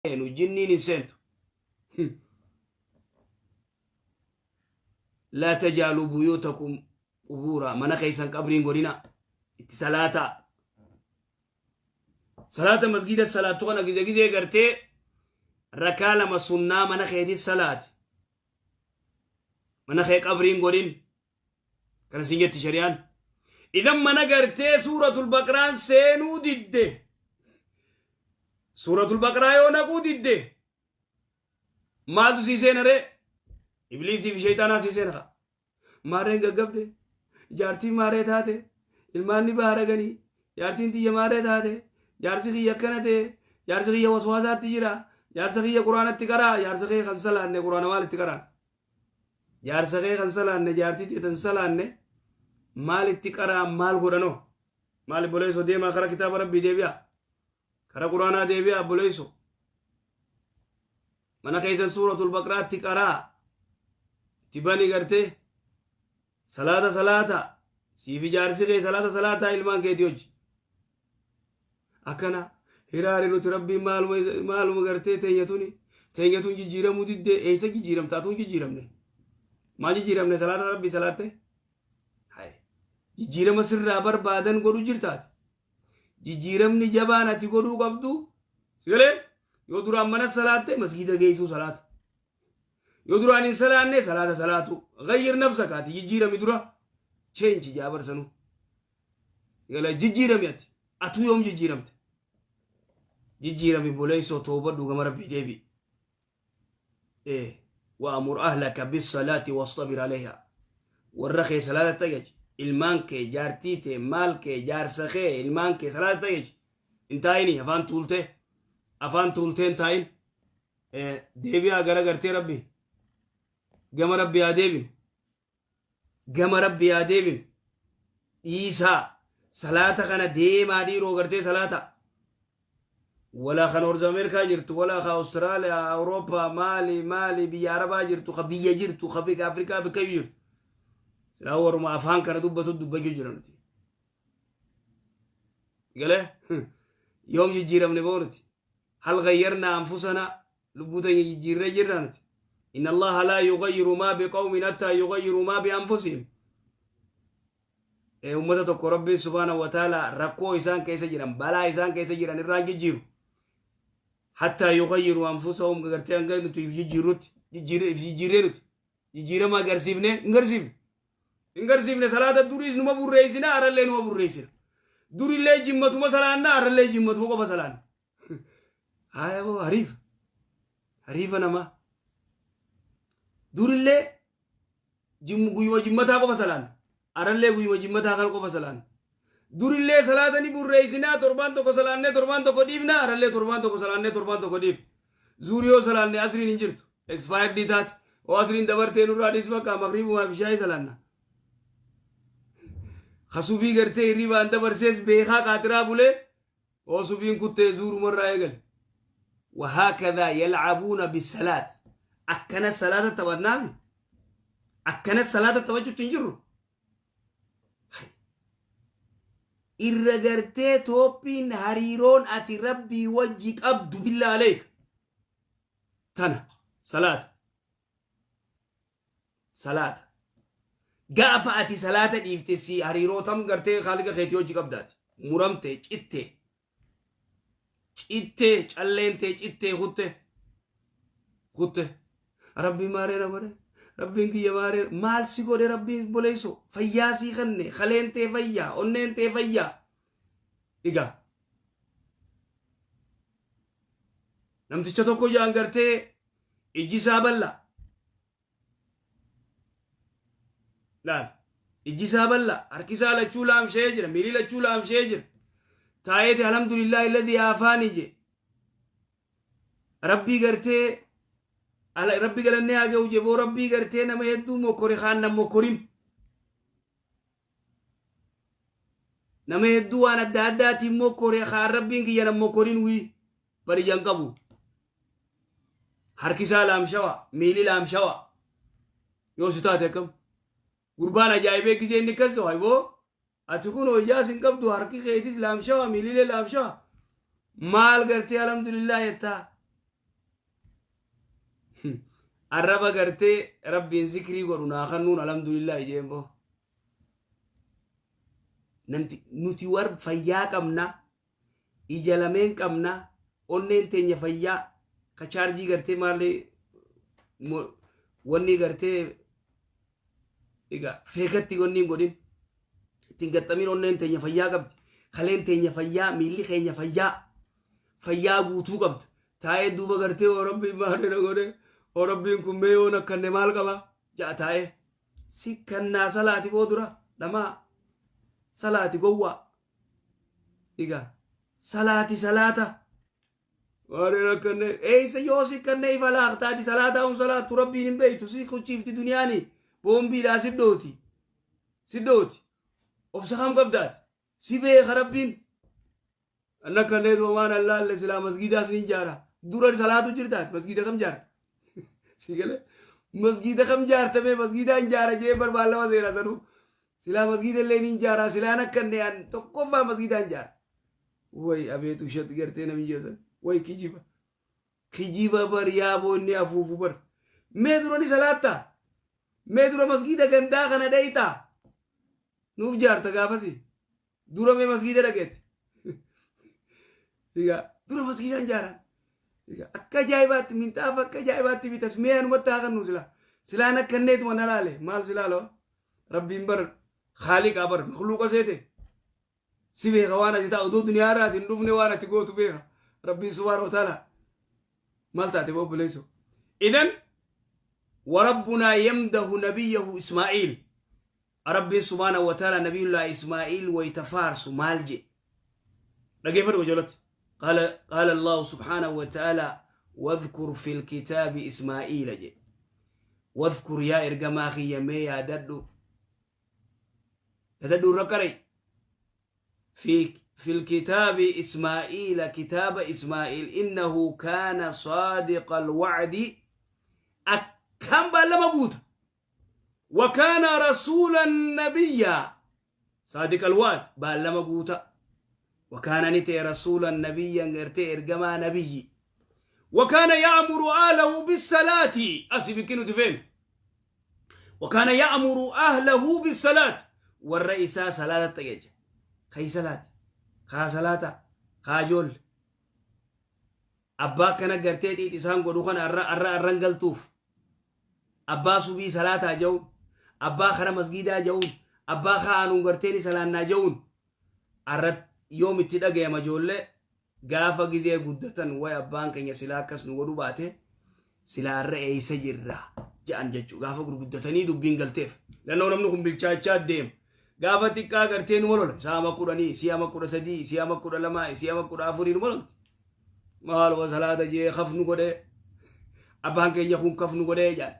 Seenu jinniin hin seentu. Laa tajaaluu buyuutakum qubuuraa, mana keessan qabriin godhina, itti salaataa. Salaata masgiida salaattu kana gize gizee gartee rakaa lama sunnaa mana keetii salaati. Mana kee qabriin godhin. Kana siin jetti shari'aan. Idan mana gartee suuratul baqraan seenuu didde. Suuratul baqraa yoo naquu didde. Maaltu sii seena ree? Ibliisii fi sheexaanaa sii seena kaa. Maarreen gaggabde. Jaartiin maarree taate. Ilmaan ni baaraganii. Jaartiin tiyya maarree taate. Jaarsi kiyya akkana ta'e. Jaarsi kiyya waswaasaatti jira. Jaarsa kiyya quraanatti qaraa. Jaarsa kee kan salaanne quraana maalitti qaraan? Jaarsa kee kan salaanne, jaartii tee tan salaanne maalitti qaraa, maal godhanoo? Maali boleeso, deemaa kara kitaaba rabbii deebi'a. Kara quraanaa deebi'a boleeso. Mana keessan suuratul baqraatti qaraa. Itti bani gartee. Salaata salaata. Siifi jaarsi kee salaata salaataa ilmaan keetii hojii. Akkana hiraari nuti rabbiin maaluma maaluma gartee teenya tuni teenya tun jijjiiramuu diddee. Eessa jijjiiramta? Atuun jijjiiramne, maa jijjiiramne? Salaata rabbii salaatte hay jijjiirama sirraa barbaadan godhu jirtaati. Jijjiiramni jabaan ati godhuu qabdu sigalee yoo duraan mana salaatte masgiida geessuu, salaata yoo duraan hin salaanne salaata salaatu. Ghayyir nafsaka, ati jijjiirami dura, change jaabarsanuu gala jijjiirami. Ati atuu yoom jijjiiramte? Jijjiirami boleessoo, toobadhu, gama rabbii deebi. Wa'amur ahlaka bissalaati wastabir alayha. Warra kee salaata tagaj, ilmaan kee, jaartii tee, maal kee, jaarsa kee, ilmaan kee salaata tagaj. Hin taa'ini afaan tuultee, afaan tuultee hin taa'in. Deebi'aa gara gartee rabbi, gama rabbi haa deebinu, gama rabbi haa deebinu. Dhiisaa salaata kana, deemaa dhiiroo gartee salaata. Walaa kan North Ameerikaa jirtu, walaa ka Awustiraaliyaa, Awurooppaa, maali maali, biyya Arabaa jirtu, ka biyya jirtu, ka biyya Afrikaa bakka jirtu, silaa waruma afaan kana dubbatu dubbachuu jira nuti. Galee yoom jijjiiramne boo nuti? Hal ghayyarnaa anfusanaa? Lubbuu teenya jijjiirree jirra nuti? Inna Allaha laa yughayyiru maa biqawmin hattaa yughayyiru maa bianfusihim. Ummata tokko Rabbiin subhaanahu wa ta'ala rakkoo isaan keessa jiran, balaa isaan keessa jiran irraa jijjiiru. Hattaa yughayyiru anfusahum, gartee hanga nuti if jijjiirrutti, if jijjiirree nuti jijjiirama agarsiifne hin garsiifne. Hin garsiifne. Salaata duriis numa burreessina, arallee numa burreessina. Durillee jimmatuma salaanna, arallee jimmatuma qofa salaanna. Haaya boo, hariifa. Hariifa namaa. Durillee guyyuma jimmataa qofa salaanna. Arallee guyyuma jimmataa kana qofa salaanna. Durillee salaata ni burreessinaa, torbaan tokko salaannee torbaan tokko dhiifna, arallee torbaan tokko salaannee torbaan tokko dhiifna. Zuurii yoo salaanne asriin hin jirtu. Expired taate. Oo asriin dabartee nurraa dhiis, bakka makriibumaa fi shaayii salaanna. Kasubii gartee hirribaan dabarsees beekaa qaatiraa bulee oo subiin kuttee zuurumarraa eegale. Wahaakadhaa yalcabuuna bisalaat. Akkana salaata taphannaami. Akkana salaata taphachuutti hin jirru. Irra gartee tooppiin hariiroon ati rabbii wajji qabdu billaa aleeka. Tana salaata. Salaata. Gaafa ati salaata dhiifte si hariiroo tam gartee haaliqa keetii hojii qabdaati. Muramte, citte. Cittee calleentee cittee kutte. Kutte. Rabbiin maaree na godhe. Rabbiin kiyya maaree maal si godhe? Rabbiin boleessu fayyaa sii kanne, kaleentee fayyaa, onneentee fayyaa. Egaa namticha tokko jaan gartee ijji isaa bal'aa. Laal. Ijji isaa bal'aa, harki isaa lachuu laamshee jira, miilli lachuu laamshee jira. Taa'eeti alhamdulillah alladhi afaani je. Rabbii gartee rabbi galannee haa ga'u jeboo, rabbii gartee nama hedduu mokkore kaan nam mokkorin. Nama hedduu waan adda addaatiin mokkore kaan rabbiin kiyya nam mokkorin wii bariyyan qabu. Harki isaa laamshawa, miilli laamshawa. Yoo si taate akkam? Gurbaan ajaa'ibee gisee inni akkas ta'u, hayboo ati kun hojjaas hin qabdu, harki keetis laamshawa, miililee laamshawa. Maal gartee alhamdulillah jettaa? Arraba gartee Rabbiin zikrii godhu naa kannuun alhamdulillah jeen boo. Namti nuti war fayyaa qabna, ija lameen qabna, onneen teenya fayyaa ka chaarjii gartee maallee wanni gartee egaa feekatti wanni hin godhin ittiin gaxxamiin. Onneen teenya fayyaa qabdi, kaleen teenya fayyaa, miilli keenya fayyaa, fayyaa guutuu qabdi. Taa'ee duuba gartee oo Rabbiin maal na godhe, oo Rabbiin kun mee yoon akkanne maal qaba ja'a. Taa'ee si kannaa salaati boo dura dhamaa salaati gowwaa. Egaa salaati, salaata maal akkanne eessa yoo si kanne ifa laaqtaati salaataa hun salaattu Rabbiin hin beeytu. Si kuchiifti duniyaani boombiidhaa si dhooti, si dhooti. Obsa kam qabdaati? Si beeka Rabbiin. Anna kanneen waan allaalle silaa masgiidaas ni ijaara. Dura salaatu jirtaati, masgiida kam jaarta? Si galee, masgiida kam jaartame? Masgiida hin jaara jee barbaallama seera sanuu. Silaa masgiida illee ni ijaara, silaan akkanne an tokkoffaa masgiida hin jaara. Way abeetu shat gartee namni jeesan. Way kijiba. Kijiba bar yaaboo inni afuufu bar. Mee dura ni salaattaa? Mee dura masgiida gandaa kana dheeytaa? Nuuf jaarta gaafasi. Dura mee masgiida dhaqeeti. Egaa dura masgiidaan jaaran. Egaa akka ajaa'ibaatti minxaafa akka ajaa'ibaatti bitas. Mee anumatti haa kannu silaa. Silaan akka inneetuma na laale maal silaa lawa. Rabbiin bar haaliqaa bar makluuqa seete. Si beeka waan ati ta'a odoo duniyaa irraati hin dhufne, waan ati gootu beeka. Rabbiin subhaanahu wa ta'ala maal taate obboleessoo. إذن وربنا يمدح نبيه إسماعيل. ربي سبحانه وتعالى نبي الله إسماعيل ويتفارس مالجي رجيفر وجلت. قال قال الله سبحانه وتعالى: واذكر في الكتاب إسماعيل جي. واذكر يا إرجما خي مي يا ددو يا ددو ركري في الكتاب إسماعيل، كتاب إسماعيل، إنه كان صادق الوعد، أكم بلما بوت، وكان رسولا نبيا. صادق الوعد، بلما بوت، وكان نتي رسولا نبيا، غرتي إرجما نبي، وكان يأمر أهله بالصلاة. أسيبكينو تفهم. وكان يأمر أهله بالصلاة، والرئيس صلاة تجج خي صلاة خا صلاة خاجول. أبا كان غرتي إسان godhu kana arra arra arran galtuuf abbaa subii salaataa ja'uun, abbaa kara masgiidaa ja'uun, abbaa kaanuun garteeni salaannaa ja'uun arra yoom itti dhagayama? Ijoollee gaafa gizee guddatan, way abbaan keenya silaa akkas nu godhu baate silaa arra eeysa jirra ja'an jechuu. Gaafa gurguddatanii dubbiin galteef lannoo namni kun bilchaachaa deema. Gaafa xiqqaa gartee numa lola. Saama 10, si'ama 13, si'ama 12, si'ama 14 numa lolti. Maaluma salaata jee kafnu godhee, abbaan keenya kun kafnu godhee jedhan.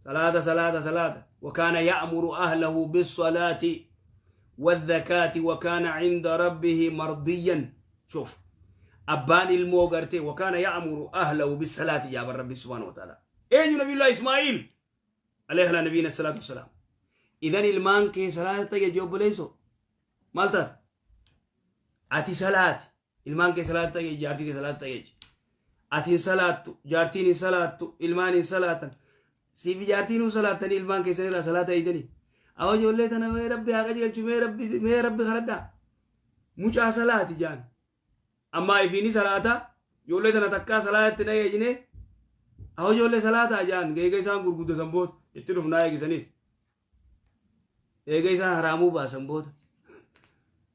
Salaata, salaata, salaata. وكان يأمر أهله بالصلاة والزكاة وكان عند ربه مرضيا. شوف أبان المو غرتي وكان يأمر أهله بالصلاة يا ربي سبحانه وتعالى. أين نبي الله إسماعيل عليه نبينا الصلاة والسلام. إذن ilmaan kee salaata ta'e obboleessoo maal taate? Ati salaati, ilmaan kee salaata ta'e, jaartii kee salaata ta'e. Ati hin salaattu, jaartiin hin salaattu, ilmaan hin salaatan. Siif jaartiin hin salaattanii ilmaan keessan irraa salaata eegdanii? Awa ijoollee tana mee Rabbi haa qajeelchu, mee Rabbi, mee Rabbi kadhadhaa, mucaa salaati jaan. Ammaa ifiini salaata, ijoollee tana takkaa salaatti dhageejine. Awa ijoollee salaataa jaan eega isaan gurguddatan booda itti dhufnaa. Eegisaniis eega isaan haraamuu baasan booda,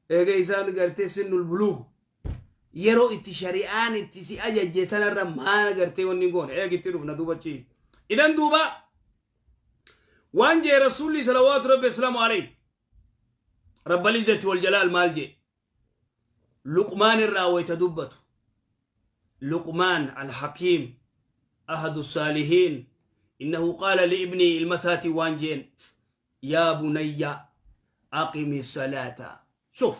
eega isaan gartee sinnul buluug, yeroo itti shari'aan itti si ajajje tanarra maal gartee wanni goone eeg itti dhufna duubachi. Idan duuba waan jee Rasuulli salawaatu Rabbi islaamu alayhi rabbal izzati wal jalaal maal jee? Luqmaan irraa wayta dubbatu, Luqmaan alhakiim ahadu saalihiin, innahu qaala liibnii, ilma isaatii waan jeen: يا بني أقم الصلاة. شوف،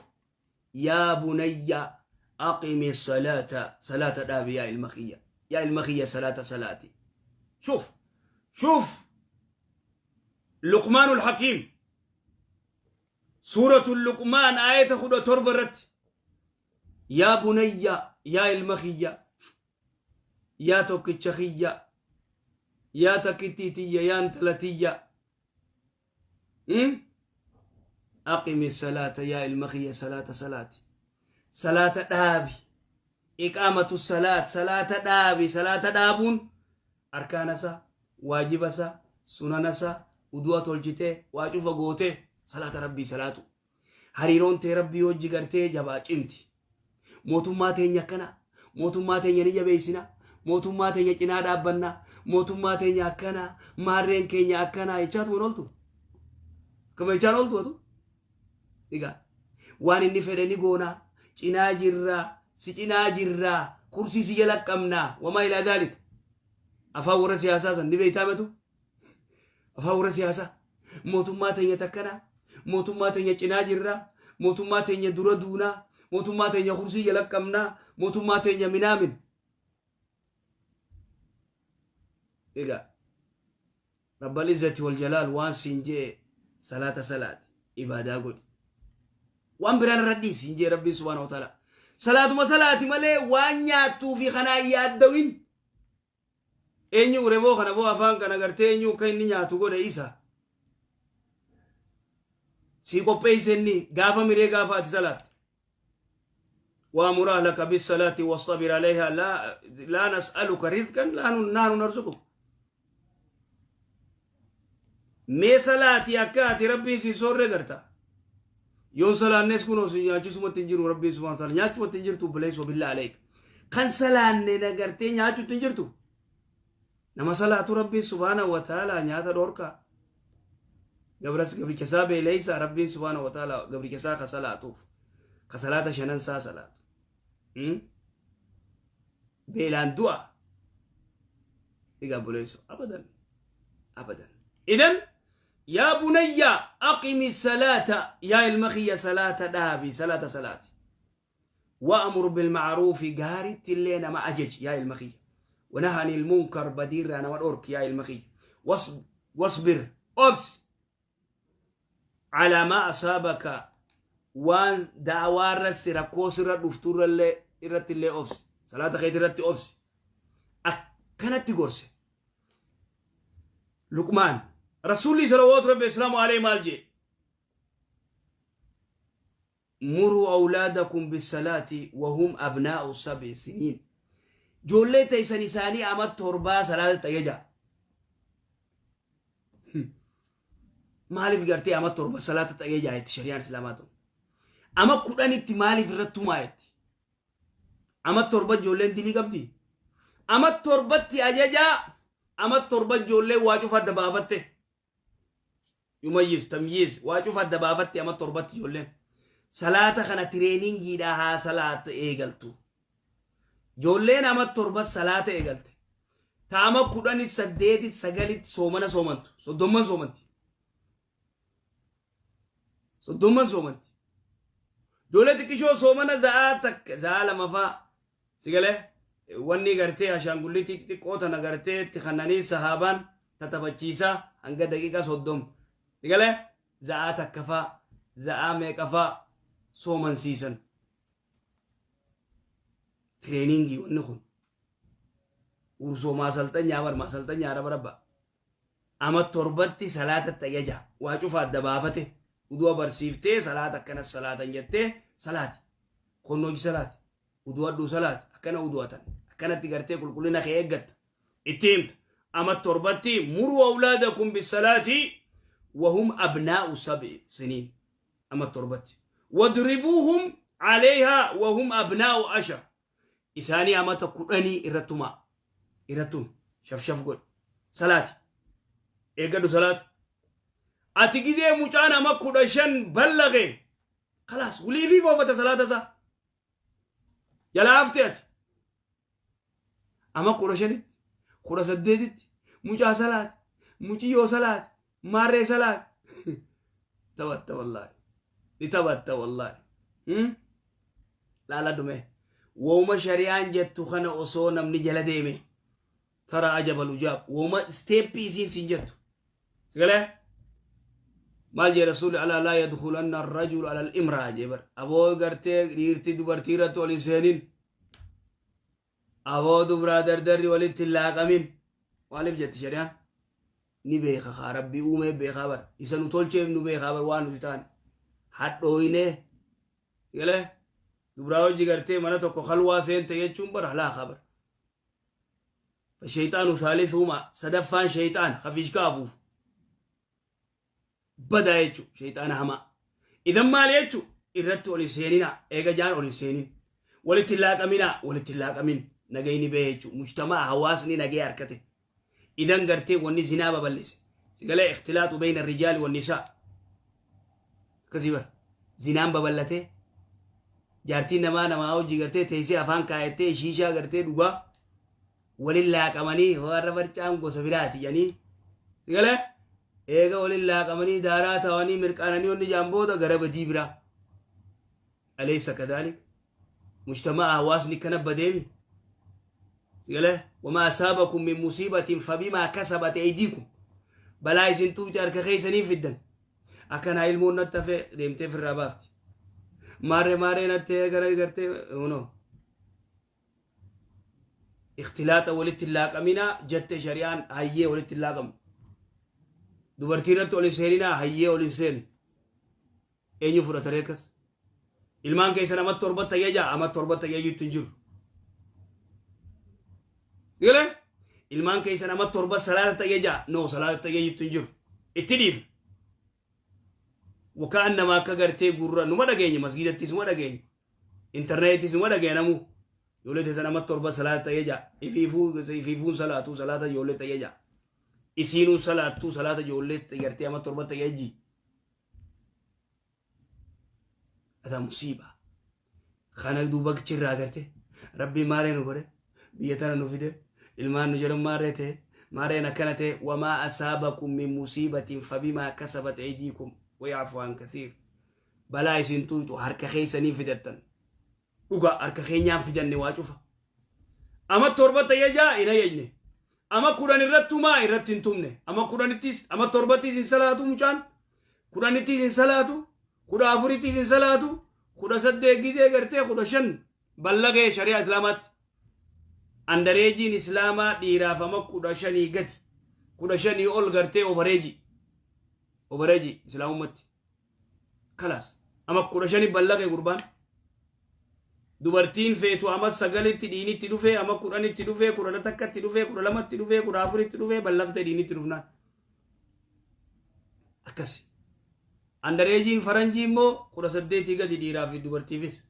يا بني أقم الصلاة، صلاة dhaabi yaa ilma kiyya, yaa ilma kiyya, صلاة صلاتي. شوف شوف لقمان الحكيم، سورة اللقمان آية 17 irratti: يا بني، yaa ilma kiyya, yaa tokkicha kiyya. Yaa takkittii tiyya, yaa intala tiyya, aqimi salaata, yaa ilma kiyya, salaata salaati, salaata dhaabi. Iqaamatu salaat, salaata dhaabi. Salaata dhaabuun arkaana isaa, waajiba isaa, sunana isaa, udu'a tolchitee, waa cufa gootee salaata Rabbii salaatu. Hariiroon tee Rabbii hojji gartee jabaa cimti. Mootummaa teenya akkana, mootummaa teenya ni jabeessina, mootummaa teenya cinaa dhaabbanna, mootummaa teenya akkana, maarreen keenya akkana jechaatuma ooltu. Akkuma jechaan ooltu atu. Egaa waan inni fedhe ni goona, cinaa jirraa, si cinaa jirraa, kursii si jala qabnaa, wamaa ilaa daalik. Afaan warra siyaasaa san ni beektaa matu. Afaan warra siyaasaa, mootummaa teenya takkana, mootummaa teenya cinaa jirraa, mootummaa teenya dura duunaa, mootummaa teenya kursii jala qabnaa, mootummaa teenya minaamin. Egaa Rabbal Izzati wal Jalaal waan siin jee, salaata salaati, ibaadaa godhi. Waan biraan irra dhiisi hin jee Rabbiin subhaanahu wa ta'ala. Salaatuma salaati malee waan nyaattuu fi kanaan yaaddawin. Eenyu reboo kana boo afaan kana gartee, eenyu akka inni nyaatu godhe? Isa sii qopheesse inni gaafa miree gaafa ati salaatte. وأمر أهلك بالصلاة واصطبر عليها لا لا نسألك رزقا لا نحن نرزقك. Mee salaatii akka ati Rabbiin si soorre garta. Yoon salaannes kun osoo nyaachisumatti hin jiru Rabbiin subhaanahu wa ta'ala, nyaachumatti hin jirtu. Obboleessa, billah aleek, kan salaanne na gartee nyaachutti hin jirtu. Nama salaatu Rabbiin subhaanahu wa ta'ala nyaata dhorkaa? Gabras gabricha isaa beeleessa Rabbiin subhaanahu wa ta'ala gabricha isaa ka salaatuuf, ka salaata shanan isaa salaatu beelaan du'a? Egaa obboleessu, abadan abadan. Idan yaa bunayya aqimi salaata, yaa ilma kiyya, salaata dhaabi, salaata salaati. وأمر بالمعروف, gaaritti illee nama ajaj, yaa ilma kiyya. ونهى عن المنكر, badiirraa nama dhork, yaa ilma kiyya. واصبر, obsi, على ما أصابك, waan da'awaarra si rakkoo sirra dhufturrallee irratti illee obsi, salaata keetii irratti obsi. Akkanatti gorse Luqmaan. Rasuulli salawaatu Rabbi islaamu alayhi maal jee? مروا أولادكم بالصلاة وهم أبناء 7 سنين. Joollee teessan isaanii ama 7 salaata ajaja. Maaliif gartee ama 7 salaata ajaja jetti shari'aan islaamaa tun? Ama 10tti maaliif irratti tumaa jetti? Ama 7 ijoolleen dilii qabdi. Ama 7tti ajajaa, ama 7 ijoollee waa cufa adda baafatte. Yumayyiz tamyiz, waa cufa adda baafatte. Ama 7tti ijoolleen. Salaata kana trainingiidhaa haa salaata eegaltu. Ijoolleen ama 7 salaata eegalte. Taama 10, 8, 9tti soomana soomantu. 30n soomanti. 30n soomanti. Ijoollee xiqqishoo soomana za'aa 1, za'aa 2 faa. Sigalee wanni gartee ashaangulliitii xixiqqoo tana gartee itti kannanii sahaabaan tataphachiisaa hanga daqiiqaa 30. Sigalee za'aa 1 faa, za'aa meeqa faa soomansiisan. Trainingii wanni kun. Ursoo maasalxanyaa bar, maasalxanyaa raba. Ama 7tti salaata ajaja. Waa cufa adda baafate. Uduu barsiiftee, salaata akkanas salaatan jettee salaati. Konnooji salaati. Uduu adduu salaati. Akkana udu'atan. Akkanatti gartee qulqullina kee eeggatta. Itti himta. Ama 7tti مروا أولادكم بالصلاة وهم أبناء 7 سنين. Ama 7tti. واضربوهم عليها وهم أبناء 10. Isaanii amata 10 irrattumaa. Irrattum. Shafshaf godhi. Salaati. Eeggadhu salaata. Ati gizee mucaan ama 15 ballaqe. Khalaas, waliifii foofata salaata isaa. Jalaa hafte ati. Ama 15tti, 18tti mucaa salaati, muciyyoo salaati, maarree salaati. Taphatta wallaahi. Ni taphatta wallaahi. Laala dhume. Wooma shari'aan jettu kana osoo namni jala deeme. Tara ajabal ujaab. Wooma steppii isiin siin jettu. Sigalee? Maal jee Rasuulli? ألا لا يدخلن الرجل على المرأة jee bar. Aboo gartee dhiirti dubartii irratti ol hin seenin. Aboo dubraa dardarri walitti hin laaqamin. Maaliif jetti shari'aan? Ni beeka kaa Rabbii uumee beekaa bar. Isa nu tolcheef nu beekaa bar waan nuti taane. Hadhooyinee. Galee dubraa hojii gartee mana tokko kalwaa seente jechuun bar halaakaa bar. Sheexaanu saalisuuma sadaffaan sheexaan hafiishkaa afuufu. Badaa jechuun sheexaana hamaa. Idan maal jechuun irratti ol hin seeninaa eega jaan ol hin seenin. Walitti hin laaqaminaa walitti hin laaqamin nagayni bahee jechuun mujtamaa hawaasni nagee harkate. Idan gartee wanni zinaa babal'ise. Sigalee ikhtilaaxu beeyna rijaali wan nisaa. Akkasii bara. Zinaan babal'atee jaartiin namaa namaa hojii gartee teessee afaan kaayattee shiishaa gartee dhugaa walin laaqamanii warra barcaan gosa biraati jedhanii sigalee eega walin laaqamanii daaraa ta'anii mirqaananii onni jaan booda gara badii biraa. Alaysa kadhaalik mujtamaa hawaasni kana badeemi. Sigalee wamaa asaabakum min musiibatin fabimaa kasabat aydiikum balaa isin tuuyte harka keessanii fiddan. Akkanaa ilmoon natti hafee deemtee firraa baafti. Maarree maarree natti gara gartee hunoo. Ikhtilaaxa walitti hin laaqaminaa jette shari'aan hayyee walitti hin laaqamu. Dubartii irratti ol hin seeninaa hayyee ol hin seenu. Eenyu fudhataree akkas? Ilmaan keessan amma torbatti ayyajaa amma torbatti ayyajuutti hin jiru. Galee? Ilmaan keessan amma torba salaatatti ayyajaa no salaatatti ayyajuutti hin jiru. Itti dhiifna. Wakaan nama akka gartee gurra numa dhageenya masgiidattis numa dhageenya. Intarneetis numa dhageenya namuu. Ijoollee teessan amma torba salaata ayyajaa. Ifiifuu ifiifuun salaatuu salaata ijoollee ayyajaa. Isiinuu salaattuu salaata ijoollee gartee amma torbatti ayyajji. Adaa musiiba. Kana duuba achirraa garte rabbii maaree nu godhe biyya tana nu fide ilmaan nu jedhan maaree ta'e maareen akkana ta'e wamaa asaabakum min musiibatin fabimaa kasabat aydiikum wayaafu an kathiir. Balaa isin tuutu harka keessanii fidattan. Dhugaa harka keenyaan fidanne waa cufa. Ama torba tayyajaa hin ayyajne. Ama 10 irratti tumaa irratti hin tumne. Ama 10ttis ama torbattis hin salaatu mucaan. 10ttis hin salaatu. 14ttis hin salaatu. 18 gizee gartee 15 ballagee shari'aa islaamaatti. Andareejiin islaamaa dhiiraaf ama 15 gadi. 15 ol gartee overeejii. Overeejii islaamummaatti. Kalaas. Ama 15 ballagee gurbaan. Dubartiin feetu ama 9tti dhiinitti dhufee ama 10tti dhufee 11tti dhufee 12tti dhufee 14tti dhufee ballaqtee dhiinitti dhufnaan. Akkasi. Andareejiin faranjii immoo 18 gadi dhiiraa fi dubartiifis.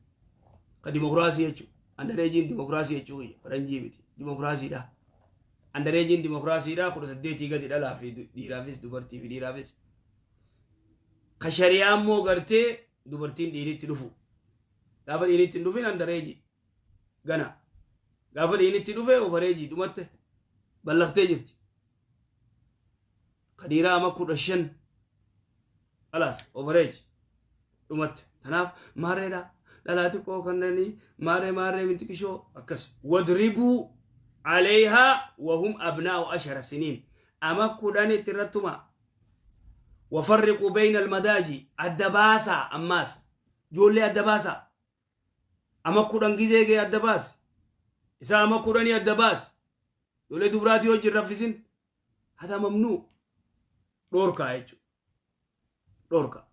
Ka dimokiraasii jechuudha. Andareejiin dimokiraasii jechuudha. Faranjii miti. Dimokiraasiidha. Andareejiin dimokiraasiidha 18 gadi dhalaa fi dhiiraafis dubartii fi dhiiraafis. Ka shari'aa immoo gartee dubartiin dhiiritti dhufu. Gaafa dhiiritti hin dhufin andareejii. Gana. Gaafa dhiiritti dhufe ofareejii dhumatte. Ballaqtee jirti. Ka dhiiraa ama 15 alaas overage dhumatte. Kanaaf maarreedha. Dhalaa xiqqoo kanneenii maarree maarree mintiqishoo akkas. Wadribuu aleeyhaa wahum abnaa'u ashara siniin. Ama 10tti irrattuma. Wafarriquu beeyna almadaaji adda baasaa ammaas. Ijoollee adda baasaa. Ama 10 gizee ga'e adda baasi. Isaa ama 10 adda baasi. Ijoollee dubraatii wajjin raffisin. Hada mamnuu. Dhoorkaa jechuudha. Dhoorkaa.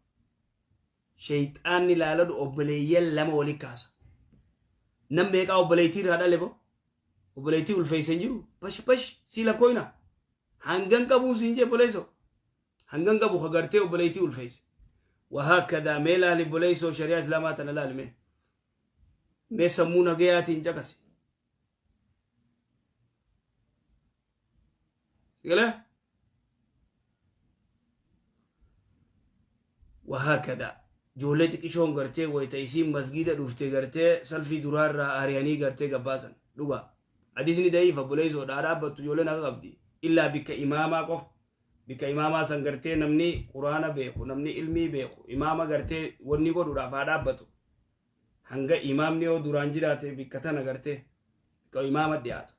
Sheyxaanni laaladhu obboleeyyan lama wali kaasa. Nam meeqaa obboleettii irraa dhale boo? Obboleettii ulfeessa hin jiru. Bash bash sii lakkooyna. Hangan qabuun siin jee obboleessoo. Hangan qabu ka gartee obboleettii ulfeesse. Wahaakadaa mee laali obboleessoo shari'aa islaamaa tana laali mee. Mee sammuu nagayaatiin caqasi. Sigalee? Wahaakadaa. Ijoollee xiqishoon gartee wayita isiin masgiida dhufte gartee salfii duraarraa ari'anii gartee gabbaasan. Dhugaa. Hadiisni da'iifa obboleessoo dhaa dhaabbattu ijoolleen haqa qabdi. Illaa bikka imaamaa qofa. Bikka imaamaa san gartee namni quraana beeku namni ilmii beeku imaama gartee wanni godhuudhaaf haa dhaabbatu. Hanga imaamni yoo duraan jiraate bikka tana gartee bikka imaama dhiyaatu.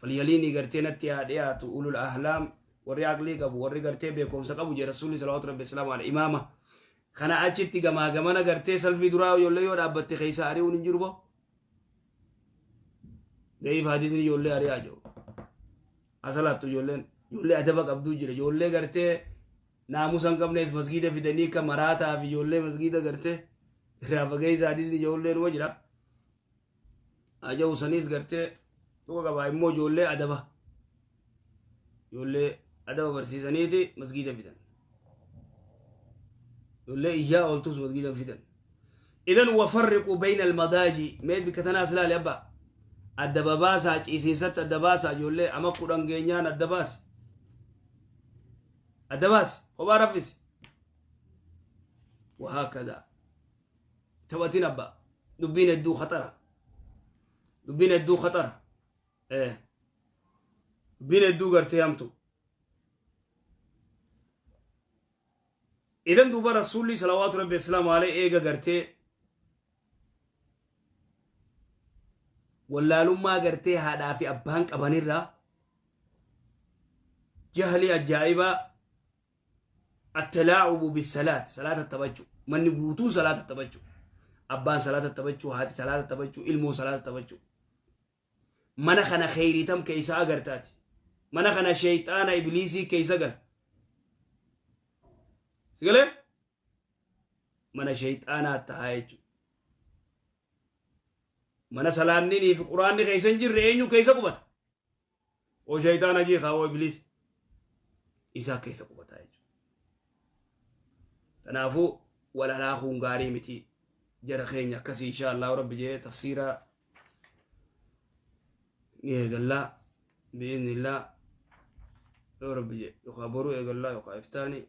Falyaliini gartee natti haa dhiyaatu ulul ahlaam warri aqlii qabu warri gartee beekumsa qabu jedha rasuulli salawaatu rabbi salaamu alayhi imaama. Kana achitti gamaa gamana gartee salfii duraa ijoollee yoo dhaabbatte keessa ari'uun hin jiru boo. Da'iif hadiisni ijoollee ari'aa jiru. Asalaattu ijoolleen, ijoollee adaba qabduu jira, ijoollee gartee naamusa hin qabnes masgiida fidanii akka maraataa fi ijoollee masgiida gartee irraa fageessa hadiisni ijoollee numa jira. Aja'u saniis gartee tuqa qabaa immoo ijoollee adaba. Ijoollee adaba barsiisaniiti masgiida fidan. Ijoollee iyyaa ooltus masgiida fidan. Idan wafarriqu bayna almadaaji, mee bikka tanaas ilaali abbaa. Adda babaasaa, ciisiinsatti adda baasaa, ijoollee ama 10 geenyaan adda baasi. Adda baasi, kophaa raffisi. Wahaakada. Taphatin abbaa. Dubbiin hedduu khaxara. Dubbiin hedduu khaxara. Dubbiin hedduu gartee hamtu. Idan duuba Rasuulli salawaatu rabbi islaamu alayhi eega gartee wallaalummaa gartee haadhaa fi abbaan qabanirraa jahli ajaa'ibaa, attalaa'ubu bisalaat, salaata taphachuu, manni guutuun salaata taphachuu, abbaan salaata taphachuu, haati salaata taphachuu, ilmoon salaata taphachuu, mana kana kheyrii tam keeysa agartaati? Mana kana sheyxaana ibliisii keeysa gala. Sigalee mana sheyxaanaa tahaa jechuudha. Mana salaanninii fi quraanni keessa hin jirre eenyu keessa qubata? Oo sheyxaana jeekaa, oo ibliis isaa keessa qubataa jechuudha. Kanaafuu wal halaakuun gaarii miti, jara keenya. Akkasii insha Allah rabbi jee tafsiira ni eegallaa bi'iznillaa yoo rabbi jee, yookaan boruu eegallaa yookaan iftaani.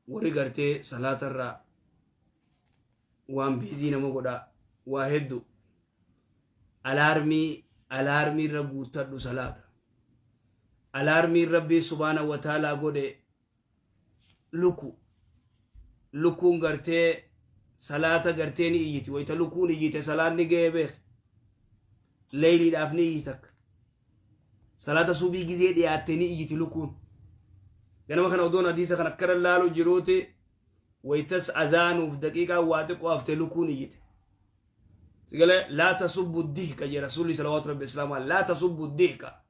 Warri gartee salaatarraa waan biizii nama godhaa waa hedduu, alaarmii, alaarmii irra guuttadhu salaata. Alaarmiin rabbii subhaana wa ta'aalaa godhe luku, lukuun gartee salaata gartee ni iyyiti. Wayita lukuun iyyite salaanni ga'ee beek. Leeyliidhaaf ni iyyiti, akka salaata subii gizee dhiyaatte ni iyyiti lukuun. Ganama kana odoon hadiisa kana akkana laalu jiruuti, wayitas azaanuuf daqiiqaa waa xiqqoo hafte lukuun iyyite. Sigale laa tasubbu dihka jee Rasuulli salawaatu rabbi islaamaa, laa tasubbu dihka,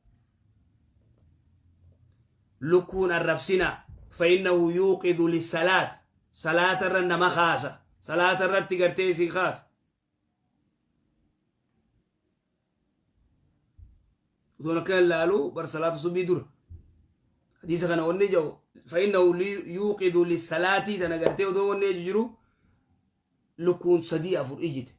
lukkuun arrabsina, fa innahu yuuqidu lissalaat, salaata irra nama kaasa, salaata irratti gartee isin kaasa. Utuun akkana laalu bar salaata subii dura hadiisa kana wanni jedhu, fa innahu yuuqidu lissalaatii tana gartee odoo wanni eju jiru lukkuun sadii afur iyyite.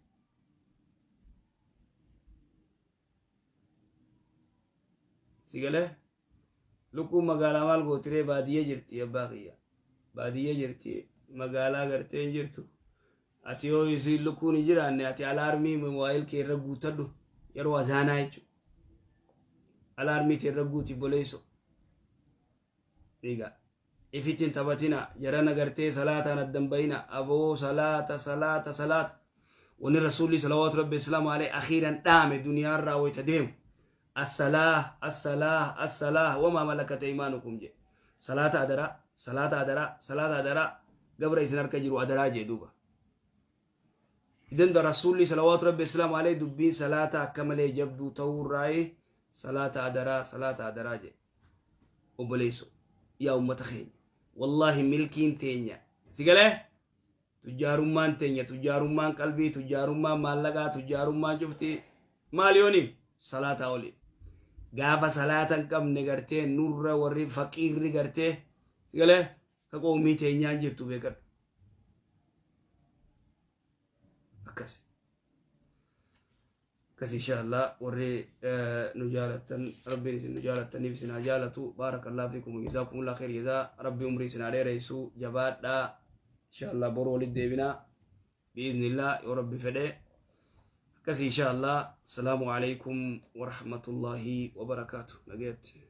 Sigalee lukkuun magaalaa maal gootiree? Baadiyya jirti abbaa kiyya, baadiyya jirti, magaalaa gartee hin jirtu. Ati yoo isiin lukkuun hin jiraanne, ati alaarmii moobaayil kee irra guuttadhu, yeroo azaanaa jechuudha. Alaarmii tee irra guuti boleesso. Egaa ifittiin taphatina jarana, gartee salaataan addan bayina aboo, salaata, salaata, salaata. Wanni Rasuulli salawaatu rabbi islaamu alayhi akhiiran dhaame duniyaarraa wayita deemu asalaah, asalaah, asalaah, wamaa malakat aymaanukum jedhe. Salaata adaraa, salaata adaraa, salaata adaraa, gabra isin harka jiru adaraa jee duuba. Idan da Rasuulli salawaatu rabbi islaamu alayhi dubbiin salaata akka malee jabduu ta'uurraayi salaata adaraa, salaata adaraa jedhe. Obboleesso, yaa ummata keenya, wallaahi milkiin teenya sigalee tujjaarummaan teenya, tujjaarummaan qalbii, tujjaarummaan maallaqaa, tujjaarummaan cufti maal yooniin salaataa oliin. Gaafa salaata hin qabne gartee nurra warri faqiirri gartee sigalee ka qoomii teenyaan jirtu beekadhu. Akkas akkas. Insha Allah warri nu jaalattan, rabbiin isin nu jaalattaniif isin haa jaalatu. Baarakallahu fiikum, jazaakumullah khair jazaa. Rabbi umrii isin haa dheeressu. Jabaadhaa. Insha Allah boru walitti deebinaa biiznillah yoo rabbi fedhe. Akkas insha Allah. Assalaamu alaikum warahmatullahi wabarakaatu. Nagayatti.